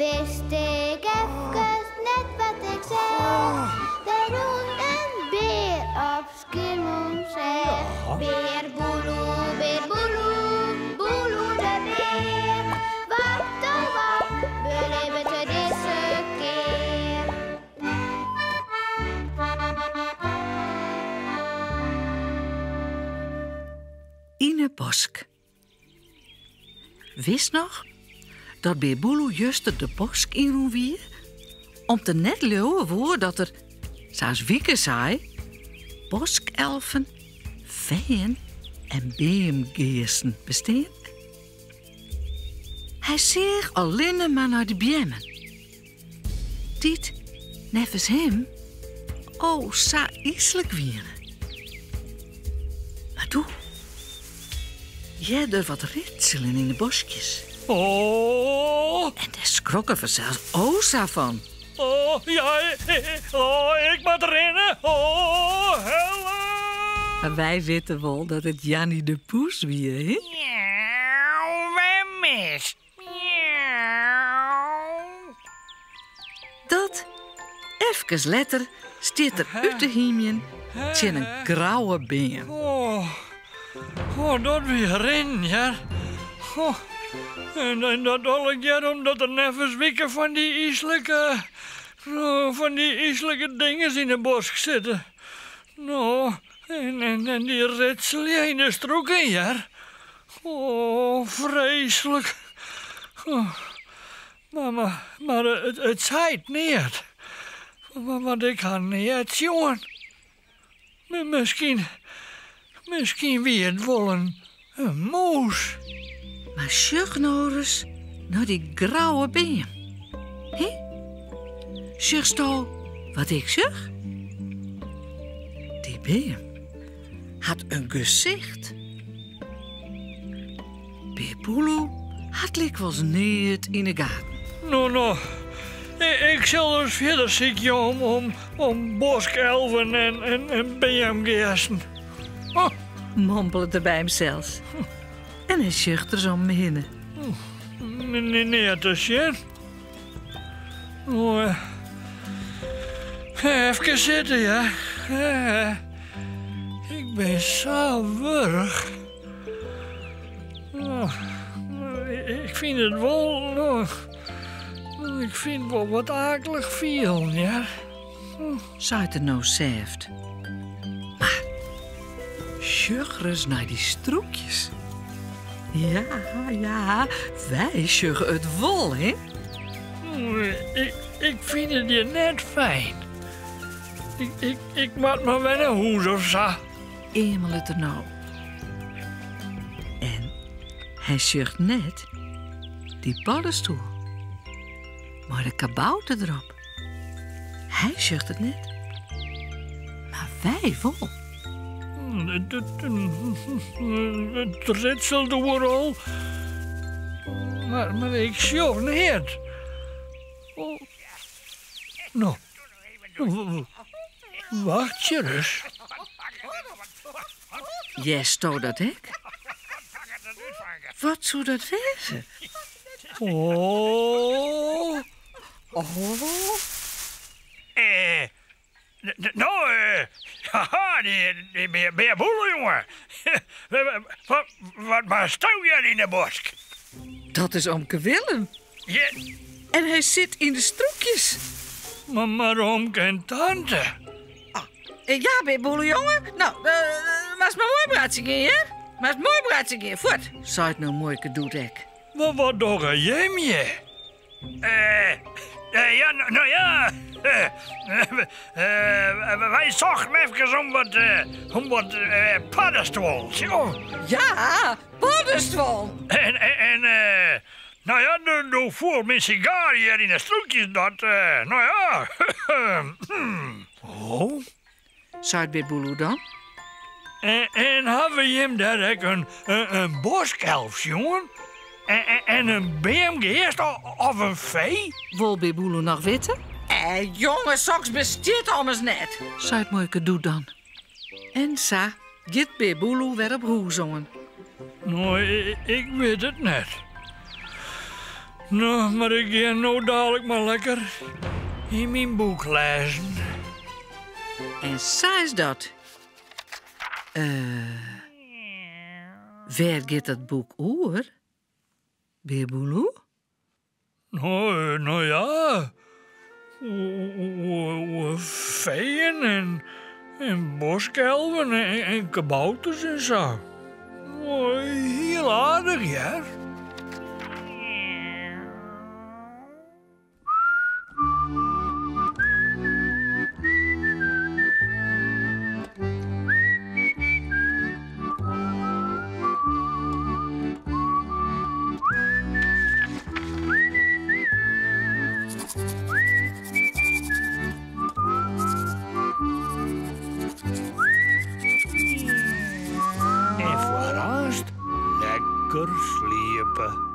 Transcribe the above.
Wist ik efkes net wat ik seach. Der rûn in bear op Skiermûntseach. Bear Boeloe, bear Boeloe, Boeloe de bear. Wat oh wat belibbet er dizze kear? Yn 'e bosk. Witst noch dat Bear Boeloe juster de bosk ynrûn wie om't er net leauwe woe dat der, sa as Wieke sei, boskelfen, feeën en beamgeasten bestean? Hy seach allinne mar nei de beammen, dy't neffens him o sa yslik wiene. Mar doe hearde er wat ritselen yn de boskjes. Oh! En dêr skrok er fansels o sa fan. Oh, ja, oh, ik moat rinne. Oh, help! Mar wy witte wol dat it Janny de Poes wie, hè? Miauw, wer mis. Dat, efkes letter, stiet er út te hymjen tsjin in grauwe beam. Oh, oh, dat wie rinnen, hear. Oh, en, en dat allegear omdat der neffens Wieke fan dy yslike, oh, fan dy yslike dinges yn 'e bosk sitte. No, en, en, en dy ritselje yn 'e strûken, hear. Oh, freeslik. Oh, mar, mar, mar it, it seit neat. Want ik ha neat sjoen. Miskien, miskien wie it wol in, in mûs. Mar sjoch no ris nei dy grauwe beam. Hé? Sjochsto wat ik sjoch? Dy beam hat in gesicht. Bear Boeloe hat lykwols neat yn 'e gaten. No, no, ik sil ris fierder sykje om, om, om boskelven en, en, en beamgeasten. Oh. Mompelet er by himsels. En hy sjocht ris om him hinne. Neat te sjen. Oh, efkes sitte, ja. Ik bin sa wurch. Oh, ik fyn it wol. Oh, ik fyn it wol wat aaklik fielen, ja. Seit er no sêft. Mar sjoch ris nei dy strûkjes. Ja, ja, wy sjogge it wol, hè? Ik, ik fyn it hjir net fijn. Ik, ik, ik moat mar wer nei hûs of sa. Eamelet er no. En hy sjocht net dy paddestoel mei de kabouter derop. Hy sjocht it net, mar wy wol. It ritselt oeral, mar, mar ik sjoch neat. Oh. No, wachtsje ris. Hearsto dat ek? Wat soe dat wêze? Oh. Oh. Eh, no, eh, haha, dy Bear Boeloe, jonge. Wat, wat moatsto hjir yn 'e bosk? Dat is omke Willem. Ja. En hy sit yn de strûkjes. Mar, mar omke en tante. Oh, ja, Bear Boeloe, jonge. No, uh, moatst mar moai boartsjen gean, hear. Moatst moai boartsjen gean, fuort. Seit no muoike Doet ek. Mar wat dogge jim hjir? Eh, eh, ja, no ja. Eh, wy sochten efkes om wat, eh, om wat eh, paddestuollen. Ja, paddestuol. En, en, en eh, nou ja, doe foel myn sigaar hjir yn de strûkjes dat, eh, nou ja. Oh. Seit Bear Boeloe dan. En, en hawwe jim dêr ek in, in, in boskelf sjoen? En, en, en in beamgeast of in fee? Wol Bear Boeloe noch witte? Eh, jonge, soks bestiet ommers net, seit muoike Doet dan. En sa giet Bear Boeloe wer op hûs oan. No, ik wit it net. No, mar ik gean no dalik mar lekker yn myn boek lêzen. En sa is dat. Eh, wêr giet dat boek oer? Bear Boeloe? No, no ja, oer feeën en, en boskelven en, en kabouters en sa. Hiel aardich, hear. En foar aanst lekker sliepe.